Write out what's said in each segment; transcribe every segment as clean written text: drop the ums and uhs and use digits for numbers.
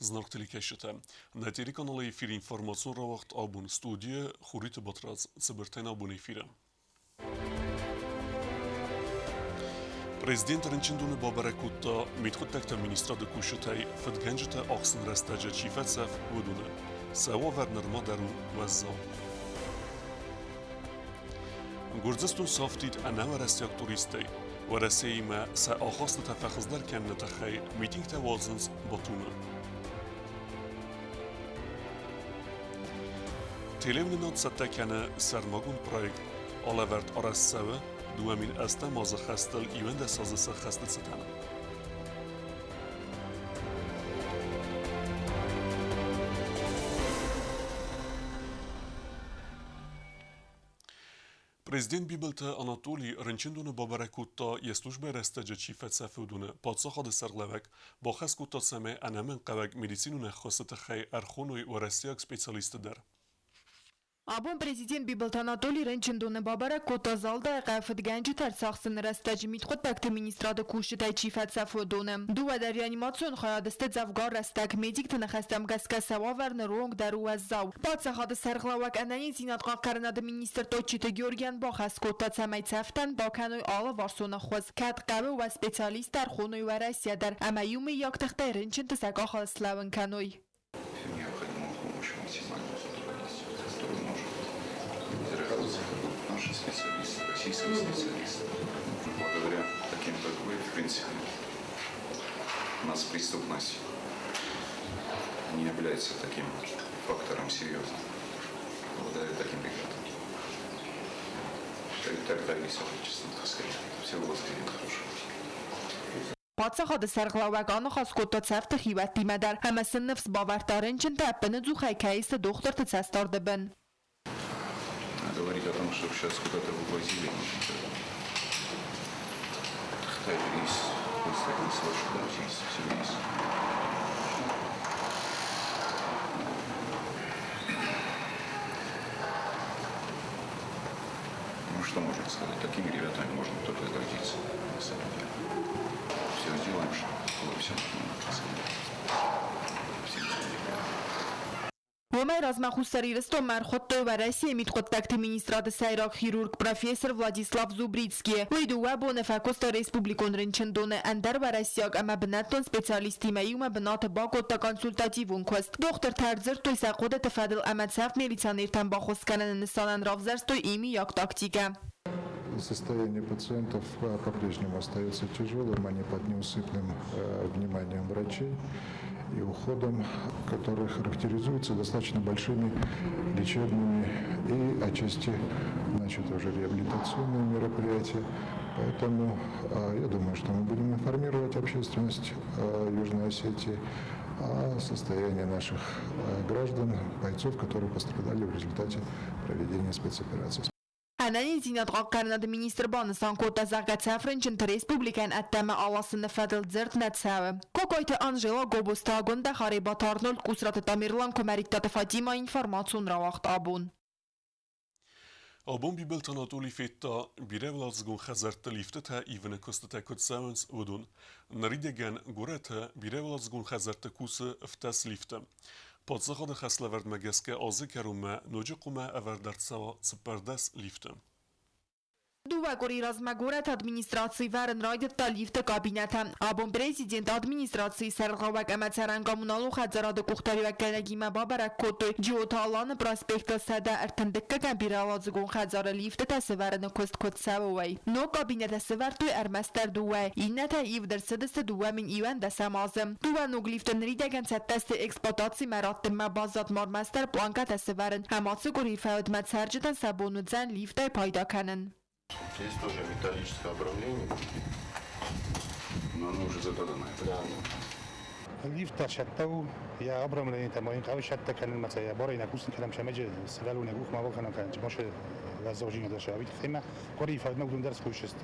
Зынаргъ телекӕсджытӕ, нӕ телеканалы эфиры информацион рауагъд абон студийӕ Хуриты Батрадз цыбыртӕй абон эфиры. Президент рынчындоны бабӕрӕг кодта мидхъуыддӕгты министрады кусджытӕй фыдгӕнджытӕ ахсын рӕстӕджы чи фӕцӕф, уыдоны. Сӕ уавӕр нырма дӕр у уӕззау. Гуырдзыстон сафтид ӕнӕуӕрӕсейаг туристтӕй. Уӕрӕсеимӕ сӕ ахастытӕ фӕхуыздӕр кӕныны тыххӕй митингтӕ уадзынц Батумы. Телеуынынад цӕттӕ кӕны сӕрмагонд проект алӕвӕрд арӕзт цӕуы 2008 азы хӕстыл 11 азы сӕххӕсты цытӕн. Президент Бибылты Анатолий рынчындоны бабӕрӕг кодта, йе службӕйы рӕстӕджы чи фӕцӕф, уыдоны. Паддзахады сӕргълӕууӕг бахӕс кодта, цӕмӕй ӕнӕмӕнгхъӕуӕг медицинон ӕххуысы тыххӕй ӕрхоной уӕрӕсейаг специалистты дӕр. Абон президент Бибылты Анатолий рынчындоны бабӕрӕг кодта Залдайы фыдгӕнджыты ӕрцахсыны рӕстӕджы мидхъуыддӕгты министрады кусджытӕй чи фӕцӕф, уыдоны. Дыууӕ дӕр реанимацион хайады сты дзӕвгар рӕстӕг. Медикты ныхӕстӕм гӕсгӕ сӕ уавӕр ныронг дӕр у уӕззау. Паддзахады сӕргълӕууӕг ӕнӕниздзинад хъахъхъӕнынады министр Тотчиты Георгийӕн бахӕс кодта, цӕмӕй цӕфтӕн бакӕной алыварсон ӕххуыс, кӕд хъӕуы, уӕд специалисттӕ ӕрхоной Уӕрӕсейӕ дӕр ӕмӕ иумӕйаг тыхтӕй рынчынты сӕ къахыл слӕууын кӕной. Необходимую помощь максимально которую может наши специалисты, российские специалисты. Благодаря таким, как вы, в принципе, у нас преступность не является таким фактором серьезным. Благодаря таким ребятам. Тогда и соотечественным, так сказать. Всего вас хорошего. Паддзахады сӕргълӕууӕг аныхас кодта цӕфты хиуӕттимӕ дӕр ӕмӕ сын ныфс бавӕрдта, рынчынтӕ ӕппынӕдзухӕй кӕй сты дохтырты цӕстдарды бын. Говорить о том, что сейчас куда-то вывозили, есть, есть, все есть. Ну, что можно сказать? Такими ребятами можно только гордиться, на самом деле. Все сделаем, чтобы было все нормально. Всем Уымӕй размӕ Хуссар Ирыстонмӕ ӕрхуыдтой Уӕрӕсейы мидхъуыддӕгты министрады сӕйраг хирург профессор Владислав Зубрицкий. Уый дыууӕ боны фӕкуыста республикон рынчындоны ӕндӕр уӕрӕсейаг ӕмӕ бынӕттон специалисттимӕ иумӕ бынаты бакодта консультативон куыст. Дохтыртӕ ӕрдзырдтой сӕ хъуыдыты фӕдыл ӕмӕ цӕф милиционертӕн баххуыс кӕныны нысанӕн равзӕрстой имийаг тактикӕ. Состояние пациентов по-прежнему остается тяжелым, они под неусыпным вниманием врачей и уходом, который характеризуется достаточно большими лечебными и отчасти, значит, уже реабилитационные мероприятия. Поэтому я думаю, что мы будем информировать общественность Южной Осетии о состоянии наших граждан, бойцов, которые пострадали в результате проведения спецоперации. Ӕнӕниздзинад хъахъхъӕнынады министр банысан кодта, зӕгъгӕ, цӕф рынчынты республикӕйӕн ӕддӕмӕ аласыны фӕдыл дзырд нӕ цӕуы. Кокойты Анжела, Гобозты Агуындӕ, Харебаты Арнольд, Къусраты Тамерлан, Куымӕридтаты Фатимӕ информацион рауагъд абон. Абон Бибылты Анатоли федта, бирӕуӕладзыгон хӕдзӕртты лифтытӕ ивыны куыстытӕ куыд цӕуынц, уыдон. Ныридӕгӕн горӕты бирӕуӕладзыгон хӕдзӕртты кусы ӕвддӕс лифты. Паддзахады хӕслӕвӕрдмӕ гӕсгӕ азы кӕронмӕ ноджы хъуамӕ ӕвӕрд ӕрцӕуа 14 лифты. Дыууӕ къуыри размӕ горӕты администрацийы вӕрын райдыдта лифты кабинӕтӕ. Абон президент администрацийы сӕргълӕууӕг ӕмӕ цӕрӕн-коммуналон хӕдзарады къухдариуӕггӕнӕгимӕ бабӕрӕг кодтой Джиоты Аланы проспектыл 132 бирӕуӕладзыгон хӕдзары лифтытӕ сӕвӕрыны куыст куыд цӕуы, уый. Ног кабинӕтӕ сӕвӕрдтой ӕрмӕстдӕр дыууӕ, иннӕтӕ ивд ӕрцыдысты 2021 азы. Дыууӕ ног лифты ныридӕгӕн цӕттӕ сты эксплуатацимӕ раттынмӕ, баззад ма ӕрмӕстдӕр пъланкӕтӕ сӕвӕрын ӕмӕ ацы къуырийы фӕудмӕ цӕрджытӕн сӕ бон уыдзӕн лифтӕй пайда кӕнын. Здесь тоже металлическое обрамление. Но оно уже закатанное. Да. Лифт сӕттӕ у, йӕ обрамление ма йын хъӕуы сӕттӕ кӕнынмӕ, йӕ барӕй нӕ кусын кӕнӕм, сӕмӕджы сывӕллоны къух ма бакӕнӕм, кӕнӕм, машы уӕззаузинад сӕ тыххӕй къуырийы фӕдмӕ уыдон дӕр скусысты.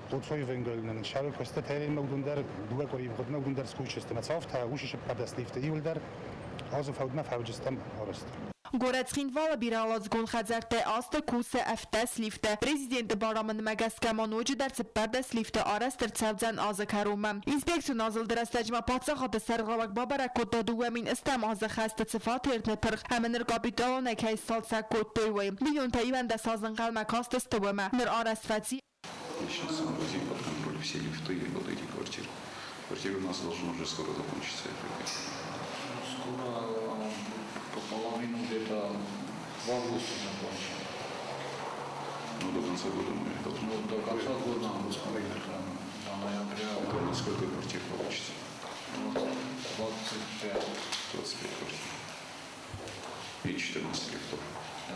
Хъуцойы венгыл нын сӕры куысты тӕринмӕ уыдон дӕр дыууӕ къуырийы мгъуыдмӕ уыдон дӕр скусысты. Мӕ цавта усы сыппӕрдӕс лифты иуылдӕр азы фӕудмӕ фӕуджыстӕм арӕзт. Горӕт Цхинвалы бирӕуӕладзыгон хӕдзӕрттӕй асты кусы 17 лифты. Президенты барамындмӕ гӕсгӕ ма ноджыдӕр 14 лифты арӕзт ӕрцӕудзӕн азы кӕронмӕ. Инспекцион азылды рӕстӕджы ма паддзахады сӕргълӕууӕг бабӕрӕг кодта 2000 азы хӕсты цы фатерты пырх ӕмӕ ныр капиталонӕй кӕй сцалцӕг кодтой, уый. Бинонтӕ 11 азы ӕнхъӕлмӕ кастысты уымӕ. Ныр арӕзт фӕци. Я сейчас сам возил под контроль все лифты и вот эти квартиры. Квартиры у нас должны уже скоро закончиться. Скоро по половину где-то в августе закончим. Ну, до конца года мы должны. Ну, до конца года надо успеть, до ноября. Это у нас сколько квартир получится? 25. 25 квартир. И 14 лифтов. Да.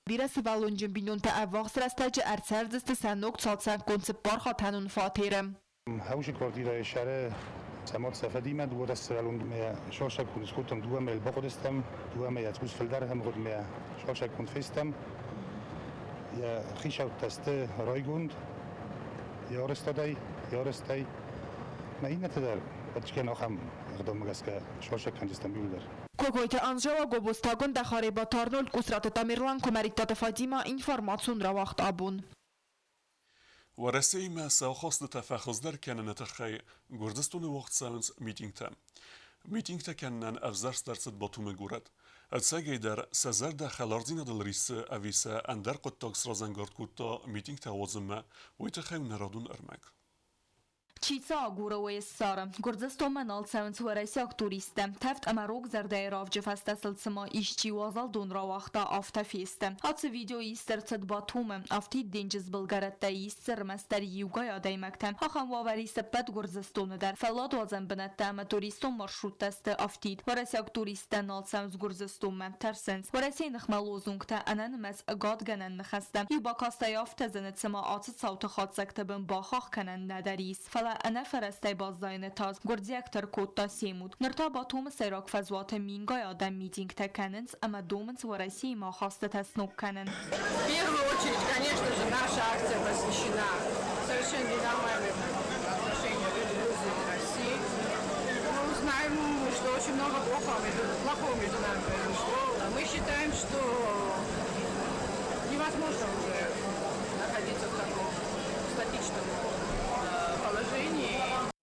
Бирӕсывӕллонджын бинонтӕ ӕввахс рӕстӕджы ӕрцӕрдзысты сӕ ног цалцӕггонд цыппархатӕнон фатеры. Хауси квартирӕйы сӕры цӕмӕт сӕ фӕдимӕ дыууӕ сывӕллонмӕ сосӕггонд скодтам, дыууӕ мӕйыл бахъуыдыстӕм, дыууӕ мӕйӕ цъус фылдӕр ӕмгъуыдмӕ сосӕггонд фестӕм. Йӕ хицӕуттӕ сты райгонд йӕ арӕзтадӕй, йӕ арӕзтӕй. Мӕ иннӕтӕ дӕр ӕрчъигӕн ахӕм ӕгъдаумӕ гӕсгӕ сосӕг кӕндзыстӕм иууылдӕр. Кокойты Анжела, Гобозты Агуындӕ, Харебаты Арнольд, Къусраты Тамерлан, Куымӕридтаты Фатимӕ, информацион рауагъд Абон. Уӕрӕсеимӕ сӕ ахастытӕ фӕхуыздӕр кӕныны тыххӕй Гуырдзыстоны уагъд цӕуынц митингтӕ. Митингтӕ кӕнынӕн ӕвзӕрст ӕрцыд Батумы горӕт. Ӕцӕгӕйдӕр сӕ зӕрдӕ хӕлардзинадыл риссы ӕви сӕ ӕндӕр хъуыддаг сразӕнгард кодта митингтӕ ауадзынмӕ, уый тыххӕй у нӕ радон ӕрмӕг. Чи цы агуры, уый ссары. Гуырдзыстонмӕ нал цӕуынц уӕрӕсейаг туристтӕ. Тӕвд ӕмӕ рог зӕрдӕйы равджы фӕстӕ сыл цыма исчи уазал дон рауагъта, афтӕ фесты. Ацы видео ист ӕрцыд Батумы. Афтид денджыз былгӕрӕттӕй ист дзы ӕрмӕстдӕр иугай адӕймӕгтӕ. Ахӕм уавӕр ис ӕппӕт Гуырдзыстоны дӕр. Фӕлладуадзӕн бынӕттӕ ӕмӕ туристон маршруттӕ сты афтид. Уӕрӕсейаг туристтӕ нал цӕуынц Гуырдзыстонмӕ, тӕрсынц. Уӕрӕсейы ныхмӕ лозунгтӕ, ӕнӕнымӕц ӕгадгӕнӕн ныхӕстӕ. Иу бакастӕй афтӕ зыны, цыма ацы цауты хатдзӕгты бын бахахх кӕнӕн нӕдӕр ис, фӕлӕ ӕнӕ фӕрӕзтӕй баззайыны тас гуырдзиӕгтӕ ӕркодта Семуд. Ныр та Батумы сӕйраг фӕзуаты мингай адӕм митингтӕ кӕнынц ӕмӕ домынц Уӕрӕсеимӕ ахастытӕ сног кӕнын. В первую очередь, конечно же, наша акция посвящена совершенно ненормальным отношениям Грузии и России. Мы знаем, что очень много плохого между, плохого между нами произошло. Мы считаем, что невозможно уже находиться в таком статичном положении.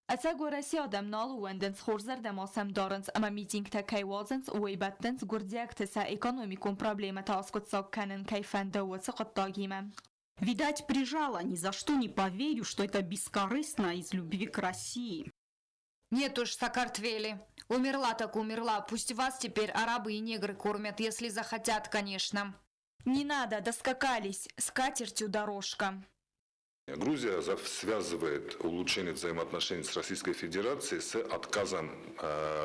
Ӕцӕг Уӕрӕсе адӕм нал ууӕндынц, хорзӕрдӕм сӕм дарынц ӕмӕ митингтӕ кӕй уадзынц, уый бӕттынц гуырдзиӕгты сӕ экономикон проблемӕтӕ аскъуыддзаг кӕнын кӕй фӕнды, уыцы хъуыддагимӕ. Видать, прижала. Ни за что не поверю, что это бескорыстно из любви к России. Нет уж, Сакартвели. Умерла так умерла. Пусть вас теперь арабы и негры кормят, если захотят, конечно. Не надо, доскакались. Скатертью дорожка. Грузия связывает улучшение взаимоотношений с Российской Федерацией с отказом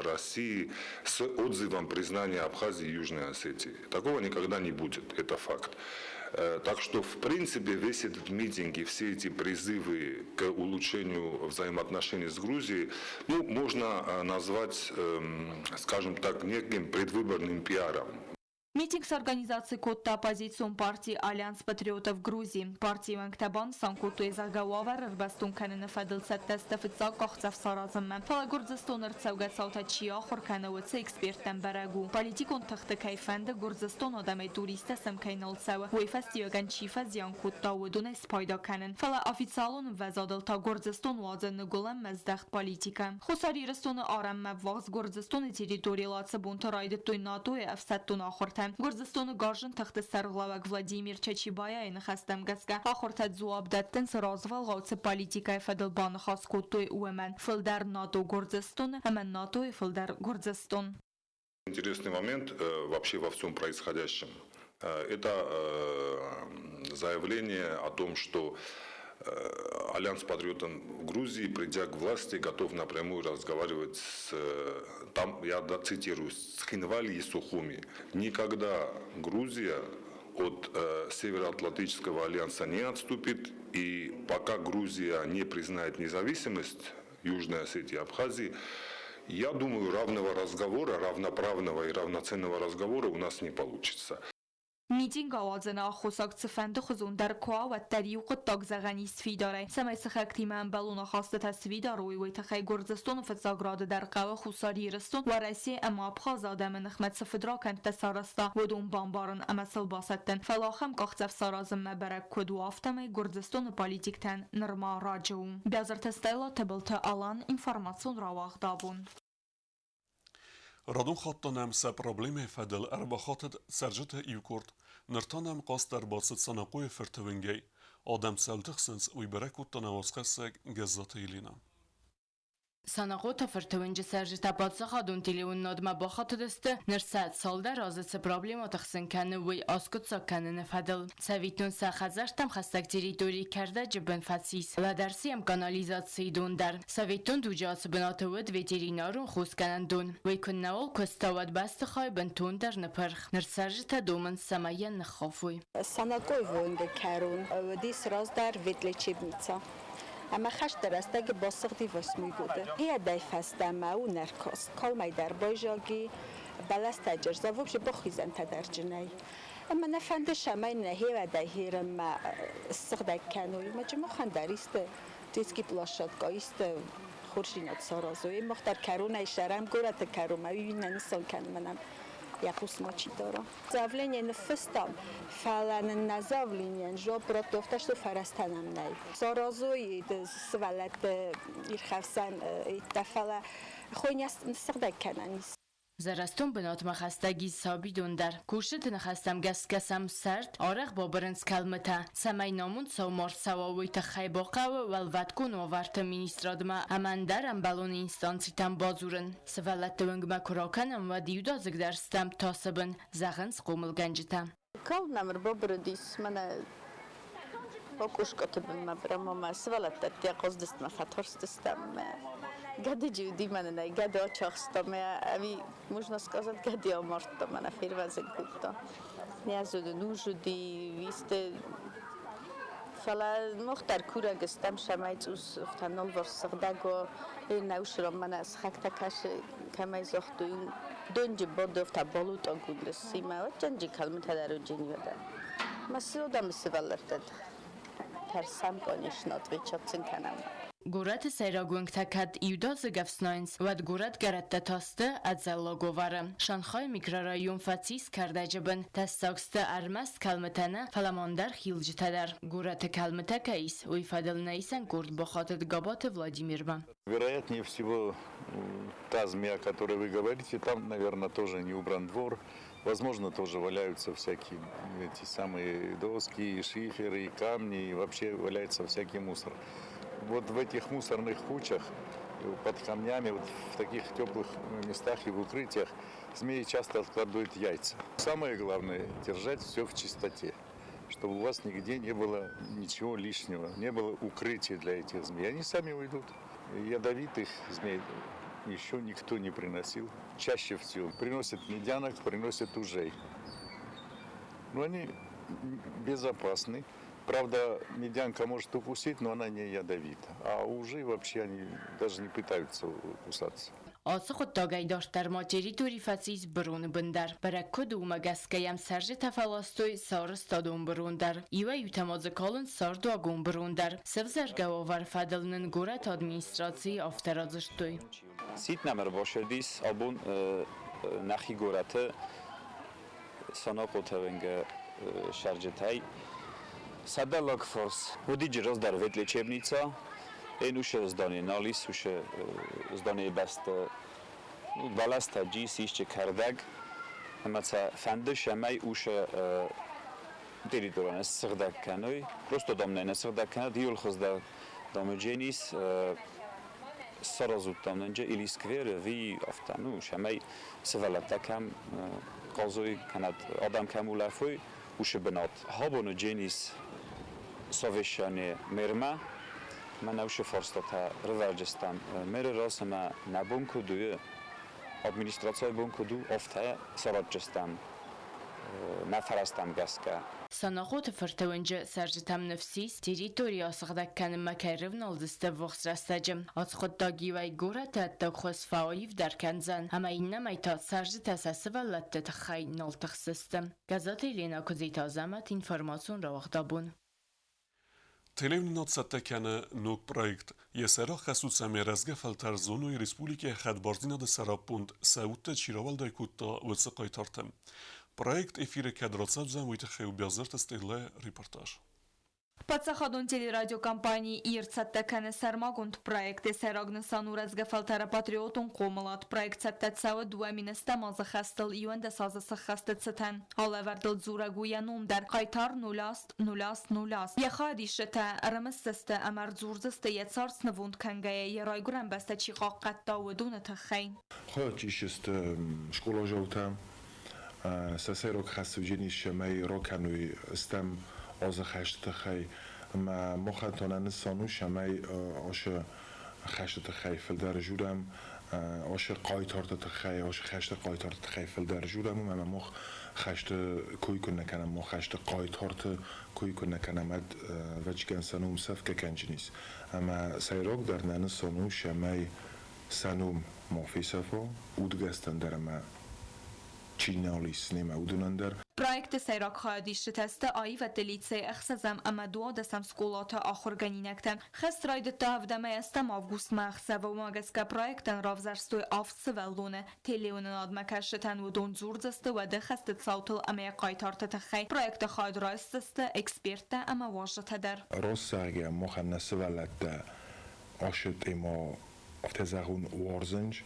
России, с отзывом признания Абхазии и Южной Осетии. Такого никогда не будет, это факт. Так что, в принципе, весь этот митинг и все эти призывы к улучшению взаимоотношений с Грузией, ну, можно назвать, скажем так, неким предвыборным пиаром. Митинг сорганизаци кодта оппозицион парти Альянс патриотов Грузии. Партийы уӕнгтӕ банысан кодтой, зӕгъгӕ, уавӕр ӕрбӕстон кӕныны фӕдыл цӕттӕ сты фыццаг къахдзӕф саразынмӕ. Фӕлӕ Гуырдзыстоны ӕрцӕугӕ цаутӕ чи ахуыр кӕны, уыцы эксперттӕн бӕрӕг у, политикон тыхты кӕй фӕнды Гуырдзыстон адӕмӕй туристтӕ сӕм кӕй нал цӕуы, уый фӕстиуӕгӕн чи фӕзиан кодта, уыдонӕй спайда кӕнын. Фӕлӕ официалон ӕмвӕзадыл та Гуырдзыстон уадзы ныгуылӕнмӕ здӕхт политикӕ. Хуссар Ирыстоны арӕнмӕ ввахс Гуырдзыстоны территорийыл ацы бонты райдыдтой НАТО-йы ӕфсӕддон ахуыртӕ. Гуырдзыстоны гарзджын тыхты сӕргълӕууӕг Владимир Чачибаяйы ныхӕстӕм гӕсгӕ, ахуыртӕ дзуапп дӕттынц развӕлгъау цы политикӕйы фӕдыл баныхас кодтой, уымӕн. Фылдӕр НАТО Гуырдзыстоны ӕмӕ НАТО-йы фылдӕр Гуырдзыстон. Интересный момент вообще во всем происходящем. Это заявление о том, что Альянс патриотов Грузии, придя к власти, готов напрямую разговаривать с, там, я цитирую, с Цхинвали и Сухуми. Никогда Грузия от Североатлантического альянса не отступит, и пока Грузия не признает независимость Южной Осетии и Абхазии, я думаю, равного разговора, равноправного и равноценного разговора у нас не получится. Митинг ауадзыны аххосаг цыфӕнды хуызон дӕр куы уа, уӕддӕр иу хъуыддаг зӕгъӕн ис фидарӕй, цӕмӕй сыхӕгтимӕ ӕмбӕлон ахастытӕ сфидар уой, уый тыххӕй Гуырдзыстоны фыццаг рады дӕр хъӕуы Хуссар Ирыстон, Уӕрӕсе ӕмӕ Абхазы адӕмы ныхмӕ цы фыдракӕндтӕ сарӕзта, уыдон бамбарын ӕмӕ сыл басӕттын. Фӕлӕ ахӕм къахдзӕф саразынмӕ бӕрӕг куыд у, афтӕмӕй Гуырдзыстоны политиктӕн нырма раджы у. Бязырты Стелла, Тыбылты Алан, информацион рауагъд абон. Радон хатт та нӕм сӕ проблемӕйы фӕдыл ӕрбахатыд цӕрджыты иу къорд. Ныр та нӕм хъаст ӕрбацыд Санахъойы фырты уынгӕй. Адӕм цӕуыл тыхсынц, уый бӕрӕг кодта нӕ уацхӕссӕг Гӕззаты Еленӕ. Санахъоты фырты уынджы цӕрджытӕ паддзахадон телеуынынадмӕ бахатыдысты, ныр сӕ цалдӕр азы цы проблемӕты хсӕн кӕны, уый аскъуыддзаг кӕныны фӕдыл. Цӕвиттон, сӕ хӕдзӕрттӕм хӕстӕг территорийы кӕрдӕджы бын фӕцис лӕдӕрсы йӕм канализацийы дон дӕр. Советон дуджы ацы бынаты уыд ветеринарон хосгӕнӕндон. Уый куыннӕуал куыста, уӕд бӕстыхай бынтондӕр ныпырх. Ныр цӕрджытӕ домынц, цӕмӕй йӕ ныххафой. Санакой воинды кӕрон уыдис раздӕр ветлечебница. Ӕмӕ хӕсты рӕстӕг басыгъди восьмой годы. Гъедӕй фӕстӕмӕ у нӕркаст. Калмӕй дӕр байзаги, бӕлӕстӕ джырза, вообще бахизӕнтӕ дӕр джынӕй. Ӕмӕ нӕ фӕнды, цӕмӕй нӕ хевӕдӕй херӕнмӕ ссыгъдӕг кӕной. Ӕмӕ махӕн дӕр исты детский площадка, исты хорздзинад саразой. Мах дӕр кӕронӕй сӕрӕм горӕты кӕронмӕ, уый нӕ нысан кӕны мӕнӕн йӕ хъус мачи дара. Заявление ныффыстам, фӕлӕ нын нӕ заявлениейӕн жуапп радтой, афтӕ что фӕрӕзтӕ нӕм нӕй. Саразой сывӕллӕтты ирхӕфсӕн фӕлӕ хойнӕ ныссыгъдӕг кӕнӕн ис. Зӕрӕстон бынатмӕ хӕстӕг ис сабидон дӕр. Кусджыты ныхӕстӕм гӕсгӕ сӕм сӕрд арӕх бабырынц кӕлмытӕ. Цӕмӕй намонд сӕумӕ рцӕуа, уый тыххӕй бахъӕуы Уӕлвӕткон уавӕрты министрадмӕ ӕмӕ ӕндӕр ӕмбӕлон инстанцитӕм бадзурын. Сывӕллӕтты уынгмӕ куы ракӕнӕм, уӕд иудадзыгдӕр стӕм тасы бын, зӕгъынц хъомылгӕнджытӕ. Калм нӕм ӕрбабырыдис мӕнӕ окъускъоты бынмӕ прямо мӕ сывӕллӕттӕ хъоздыстмӕ фӕтарстыстӕм. Гӕдыджы уыди мӕнӕ нӕ гӕды ачахста мӕ ӕви можно сказать гӕды амардта мӕнӕ фервӕзын кодта. Не зоны нуж уыди, исты фӕлӕ мах дӕр курӕг стӕм, цӕмӕй цъус афтӕ налварс сыгъдӕг уа. Нӕусырон мӕнӕ сыхӕгтӕ кӕсы, кӕмӕй загътой, донджы бады афтӕ балутъагунд симӕ отчанджи кӕлмытӕ дӕр уджиньода. Ма цы сывӕллӕттӕ тӕрсӕм, конечно, отвечать сын кӕнӕм. Горӕты сӕйраг уынгтӕ кӕд иудадзыг ӕфснайынц, уӕд горӕтгӕрӕттӕ та сты ӕдзӕллаг уавӕры. Шанхайы микрорайон фӕцис кӕрдӕджы бын. Тӕссаг сты ӕрмӕст кӕлмытӕ нӕ, фӕлӕ ма ӕндӕр хилджытӕ дӕр. Горӕты кӕлмытӕ кӕй ис, уый фӕдыл нӕ исӕн къорд бахатыд Габаты Владимирмӕ. Вероятнее всего, та змея, о которой вы говорите, там, наверное, тоже не убран двор. Возможно, тоже валяются всякие эти самые доски, и шиферы, и камни, и вообще валяется всякий мусор. Вот в этих мусорных кучах, под камнями, вот в таких теплых местах и в укрытиях змеи часто откладывают яйца. Самое главное – держать все в чистоте, чтобы у вас нигде не было ничего лишнего, не было укрытия для этих змей. Они сами уйдут. Ядовитых змей еще никто не приносил. Чаще всего приносят медянок, приносят ужей. Но они безопасны. Правда, медянка может укусить, но она не ядовита. А ужи вообще они даже не пытаются кусаться. Ацы хъуыддагӕй дарддӕр ма территори фӕцис быроны бын дӕр. Бӕрӕг куыд у, уымӕ гӕсгӕ йӕм цӕрджытӕ фӕластой сарӕзтадон бырон дӕр. Иуӕй-иутӕ ма дзы калынц цардуагон бырон дӕр. Сӕвзӕргӕ уавӕры фӕдыл нын горӕты администрацийы афтӕ радзырдтой. Сидт нӕм ӕрбацыдис абон нӕхи горӕты Санахъоты уынгы цӕрджытӕй. Сӕ дӕллаг фарс уыди раздӕр ветлечебница, ӕнусы здание нал ис, уыцы зданийы бӕсты бӕлӕстӕ джис, исчи кӕрдӕг ӕмӕ сӕ фӕнды, цӕмӕй уыцы территорийӕн ссыгъдӕг кӕной. Просто дам нӕ сыгъдӕг кӕнӕд, иуыл хуыздӕр дам дженис саразут дам нынджы или сквер, ӕви афтӕ, ну, цӕмӕй сывӕллӕттӕ кӕм хъазой, кӕнӕ адӕм кӕм улӕфой, уыцы бынат. Абоны дженис совещание мэрмӕ, мӕнӕ уыцы фарстатӕ рывӕрджыстӕм мэры раз ӕмӕ нӕ бон куыд у, администрацийы бон куыд у, афтӕ саразджыстӕм нӕ фӕрӕзтӕм гӕсгӕ. Санахъоты фырты уынджы цӕрджытӕм ныфс ис, территори асыгъдӕг кӕнынмӕ кӕй рывналдзысты ӕввахс рӕстӕджы. Ацы хъуыддаг иуӕй горӕты ӕддаг хуыз фӕаивдӕр кӕндзӕн, ӕмӕ иннӕмӕй та цӕрджытӕ сӕ сывӕллӕтты тыххӕй нал тыхсдзысты. Гӕззаты Еленӕ, Куыдзиты Азӕмӕт, информацион рауагъдабон. Телеуынынад цӕттӕ кӕны ног проект. Йӕ сӕйраг хӕс у, цӕмӕй рӕзгӕ фӕлтӕр зоной республикӕйы хӕдбардзинады сӕраппонд сӕ удтӕ чи рауӕлдай кодта, уыцы хъайтартӕ. Проект эфиры кӕд рацӕудзӕн, уый тыххӕй у Биазырты Стеллӕ репортаж. Паддзахадон телерадиокомпани «Ир» цӕттӕ кӕны сӕрмагонд проекты сӕйраг нысан у рӕзгӕ фӕлтӕры патриотон хъомылад. Проект цӕттӕ цӕуы 2010 азы хӕстыл 11 азы сыххӕсты цытӕн. Алӕвӕрдыл дзурӕг у йӕ ном дӕр «Хъайтар 08 08 08». Йӕ хайадисджытӕ ӕрымысдзысты ӕмӕ ӕрдзурдзысты йӕ цард снывонд кӕнгӕйӕ йӕ райгуырӕн бӕстӕ чи хъахъхъӕдта, уыдоны тыххӕй. Хуӕртисисты скъоладзаутӕ сӕ сӕйраг хӕс цӕмӕй ракӕной стӕм азы хӕсты тыххӕй ӕмӕ махӕн та нӕ нысан у, цӕмӕй ацы хӕсты тыххӕй фылдӕр дзурӕм, ацы хъайтарты тыххӕй, ацы хӕсты хъайтарты тыххӕй фылдӕр дзурӕм, уымӕн ӕмӕ мах хӕсты кой куы нӕ кӕнӕм, мах хӕсты хъайтарты кой куы нӕ кӕнӕм, уӕд ӕвӕццӕгӕн сӕ ном сӕфгӕ кӕнджынис. Ӕмӕ сӕйрагдӕр нӕ нысан у, цӕмӕй сӕ ном ма фесӕфа, удгӕстӕн дӕр ӕмӕ чи нал ис немӕ, уыдонӕн дӕр. Проекты сӕйраг хайадисджытӕ сты аивӕдты лицейы ӕхсӕзӕм ӕмӕ дуадӕсӕм скъолаты ахуыргӕнинӕгтӕ. Хӕст райдыдта ӕвдӕмӕй ӕстӕм августмӕ ӕхсӕвы, уымӕ гӕсгӕ проектӕн равзӕрстой авд сывӕллоны. Телеуынынадмӕ кӕсджытӕн уыдон дзурдзысты уӕды хӕсты цаутыл ӕмӕ йӕ хъайтарты тыххӕй. Проекты хайад райсдзысты эксперттӕ ӕмӕ уазджытӕ дӕр. Раст махӕн нӕ сывӕллӕттӕ ацы темӕ афтӕ зӕгъун уарзынц,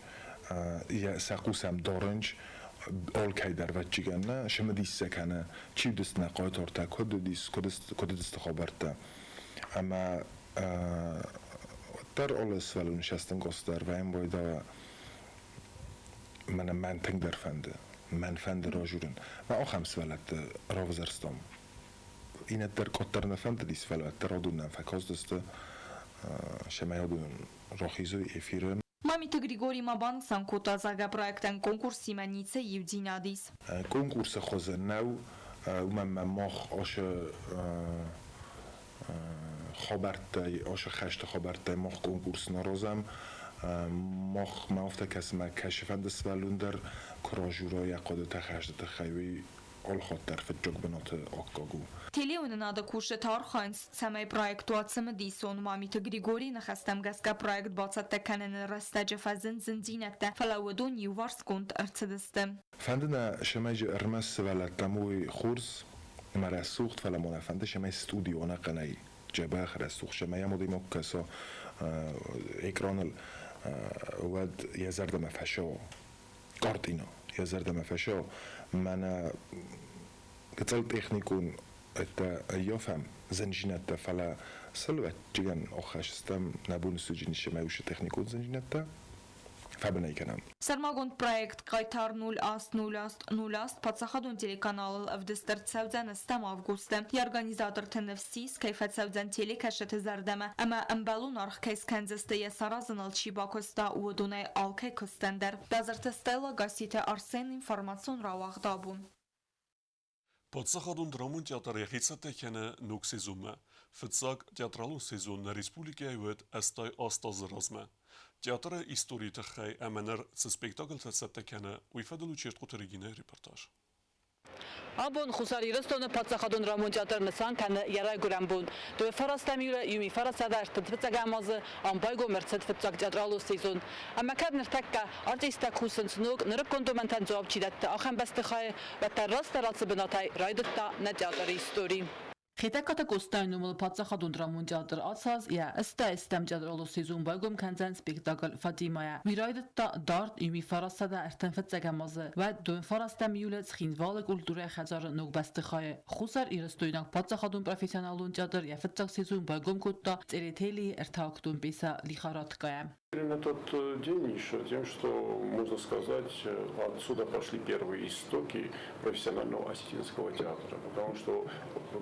сӕ хъус ӕм дарынц, алкӕй дӕр ӕвӕццӕгӕн нӕ цымыдис сӕ кӕны, чи уыдысты нӕ хъайтартӕ, куыд уыдис, куыд уыдысты хабӕрттӕ. Ӕмӕ уӕддӕр алы сывӕллоны цӕстӕнгас дӕр вӕййын байдайа, мӕнӕ мӕн тынгдӕр фӕнды, мӕн фӕнды ражурын. Мӕ ахӕм сывӕллӕтты равзӕрстам. Иннӕт дӕр къаддӕр нӕ фӕндыдис, фӕлӕ уӕддӕр адон нӕм фӕкастысты, цӕмӕй адон рахизой эфиры. Мамиты Григорий ма банысан кодта, зӕгъгӕ, проектӕн конкурсимӕ ницы иудзинад ис. Конкурсы хуызы нӕу, уымӕн ӕмӕ мах ацы хабӕрттӕй, ацы хӕсты хабӕрттӕй мах конкурс нӕ аразӕм. Мах мӕ афтӕ кӕсы, мӕ кӕсыфӕнды сывӕллон дӕр куы ражура йӕ хъуыдытӕ хӕсты тыххӕй, уый алхатт дӕр фыццаг бынаты аккаг у. Телеуынынады кусджытӕ архайынц, цӕмӕй проект уа цымыдисон. Мамиты Григорийы ныхӕстӕм гӕсгӕ проект бацӕттӕ кӕныны рӕстӕджы фӕзынд зындзинӕдтӕ, фӕлӕ уыдон иуварсгонд ӕрцыдысты. Фӕнды нӕ, цӕмӕй ӕрмӕст сывӕллӕттӕм уой хорз ӕмӕ рӕсугъд, фӕлӕ ма нӕ фӕнды, цӕмӕй студио ӕнӕхъӕнӕй дзӕбӕх рӕсугъд, цӕмӕй ӕм адӕймаг кӕса экраныл, уӕд йӕ зӕрдӕмӕ фӕцӕуа. Картина йӕ зӕрдӕмӕ фӕцӕуа. Мӕнӕ гыццыл техникон ӕййафӕм зындзинӕдтӕ, фӕлӕ сыл ӕвӕццӕгӕн ӕххӕстӕм нӕ бон ссуджы уыцы техникон зындзинӕдтӕ фӕбынӕй кӕнӕм. Сӕрмагонд проект «Хъайтар 08 08 08» паддзахадон телеканалыл ӕвдыст ӕрцӕудзӕн ӕстӕм августы. Йӕ организаторты ныфс ис, кӕй фӕцӕудзӕн телекӕсджыты зӕрдӕмӕ ӕмӕ ӕмбӕлон аргъ кӕй скӕндзысты йӕ саразыныл чи бакуыста, уыдонӕй алкӕй куыстӕн дӕр. Базырты Стелла, Гасситы Арсен, информацион рауагъд абон. Паддзахадон драмон театр йӕхи цӕттӕ кӕны ног сезонмӕ. Фыццаг театралон сезон нӕ республикӕйы уыд 88 азы размӕ. Театры историйы тыххӕй ӕмӕ ныр цы спектакльтӕ цӕттӕ кӕны, уый фӕдыл у Чертхъуты Регинӕйы репортаж. Абон Хуссар Ирыстоны паддзахадон драмон театр нысан кӕны йӕ райгуырӕн бон. 29 июлы 1935 азы ам байгом ӕрцыд фыццаг театралон сезон. Ӕмӕ кӕд ныртӕккӕ артисттӕ кусынц ног, нырыккон домӕнтӕн дзуапп чи дӕтты, ахӕм бӕстыхайы, уӕддӕр растдӕр ацы бынатӕй райдыдта нӕ театры истори. Хетӕгкаты Къостайы номыл паддзахадон драмон театр ацы аз йӕ ӕстӕм театралон сезон байгом кӕндзӕн спектакль «Фатимайӕ». Уый райдыдта дард 1935 азы, уӕд 29 июлы Цхинвалы культурӕйы хӕдзары ног бӕстыхайы Хуссар Ирыстойнаг паддзахадон профессионалон театр йӕ фыццаг сезон байгом кодта Цъеретелийы ӕртӕактон пьесӕ «Лихорадка-йӕ». На тот день еще тем, что, можно сказать, отсюда пошли первые истоки профессионального осетинского театра. Потому что,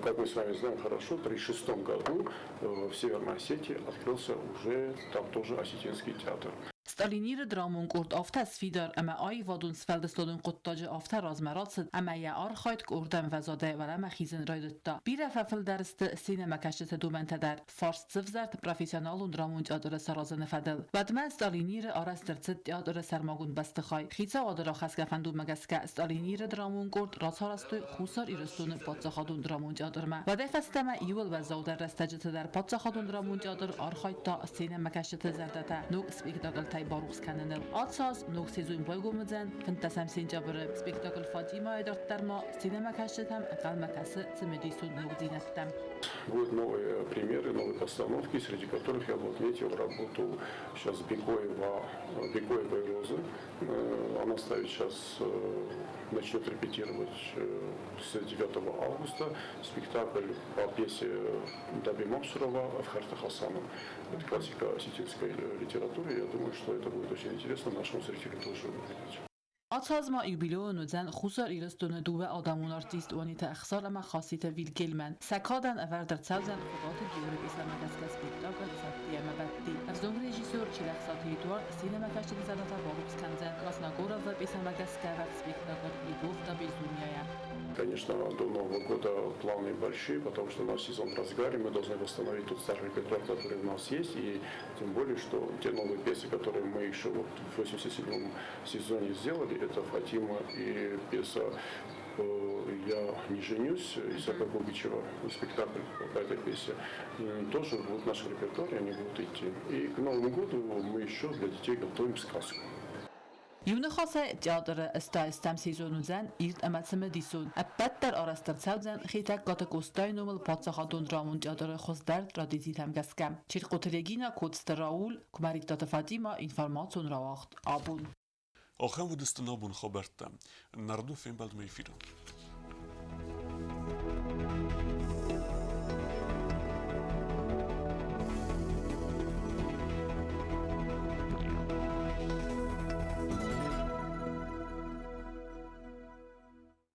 как мы с вами знаем хорошо, в 1936 году в Северной Осетии открылся уже там тоже осетинский театр. Сталиниры драмон къорд афтӕ сфидар ӕмӕ аивадон сфӕлдыстадон хъуыддаджы афтӕ размӕ рацыд, ӕмӕ йӕ архайд къордӕн ӕмвӕзадӕй уӕлӕмӕ хизын райдыдта. Бирӕ фӕфылдӕр сты сценӕмӕкӕсджыты домӕнтӕ дӕр. Фарст сывзӕрд профессионалон драмон театры саразыны фӕдыл. Уӕдмӕ Сталиниры арӕзт ӕрцыд театры сӕрмагонд бӕстыхай. Хицауады рахӕсгӕ фӕндонмӕ гӕсгӕ Сталиниры драмон къорд рацарӕзтой Хуссар Ирыстоны паддзахадон драмон театрмӕ. Уӕдӕй фӕстӕмӕ иууыл уӕззаудӕр рӕстӕджыты дӕр паддзахадон драмон театр архайдта сценӕмӕкӕсджыты зӕрдӕтӕ ног спектакльтӕй барухс кӕныныл. Ацы аз ног сезон байгом уыдзӕн 15 сентябры. Спектакль Фатимӕйы дарддӕр ма сценӕмӕкӕсджытӕм ӕнхъӕлмӕ кӕсы цымыдисон ногдзинӕдтӕм. Будут новые премьеры, новые постановки, среди которых я бы отметил работу сейчас Бекоева, Бекоева и Розы. Она ставит сейчас, начнет репетировать с 9 августа спектакль по пьесе Даби Мамсурова «Авхарта Хасана». Это классика осетинской литературы. Я думаю, что это будет очень интересно нашему зрителю тоже увидеть. Ацы аз ма юбилейон уыдзӕн Хуссар Ирыстоны дыууӕ адӕмон артист Уаниты Ӕхсар ӕмӕ Хаситы Вильгельмӕн. Сӕ кадӕн ӕвӕрд ӕрцӕудзӕн Хуыгаты Георы пьесӕмӕ гӕсгӕ спектакль Сӕтти ӕмӕ Бӕтти. Ӕвзонг режиссер Чилӕхсаты Эдуард сценӕмӕкӕсджыты зӕрдӕтӕ барухс кӕндзӕн Красногоровы пьесӕмӕ гӕсгӕ ӕвӕрд спектакль Любовь до безумия-йӕ. Конечно, до Нового года планы большие, потому что у нас сезон в разгаре, мы должны восстановить тот старый репертуар, который у нас есть, и тем более, что те новые пьесы, которые мы еще вот в 87-м сезоне сделали, это «Фатима» и пьеса «Я не женюсь» Исаака Губичева, спектакль по этой пьесе, тоже будут в нашем репертуаре, они будут идти. И к Новому году мы еще для детей готовим сказку. Иу ныхасӕй, театры ӕстайӕстӕм сезон уыдзӕн ирд ӕмӕ цымыдисон. Ӕппӕт дӕр арӕзт ӕрцӕудзӕн Хетӕгкаты Къостайы номыл паддзахадон драмон театры хуыздӕр традицитӕм гӕсгӕ. Чиркъоты Регина, Коцты Рауль, Куымӕридтаты Фатимӕ, информацион рауагъд абон. Ахӕм уыдысты нӕ абоны хабӕрттӕ. Нӕрдон фембӕлдмӕ эфиры.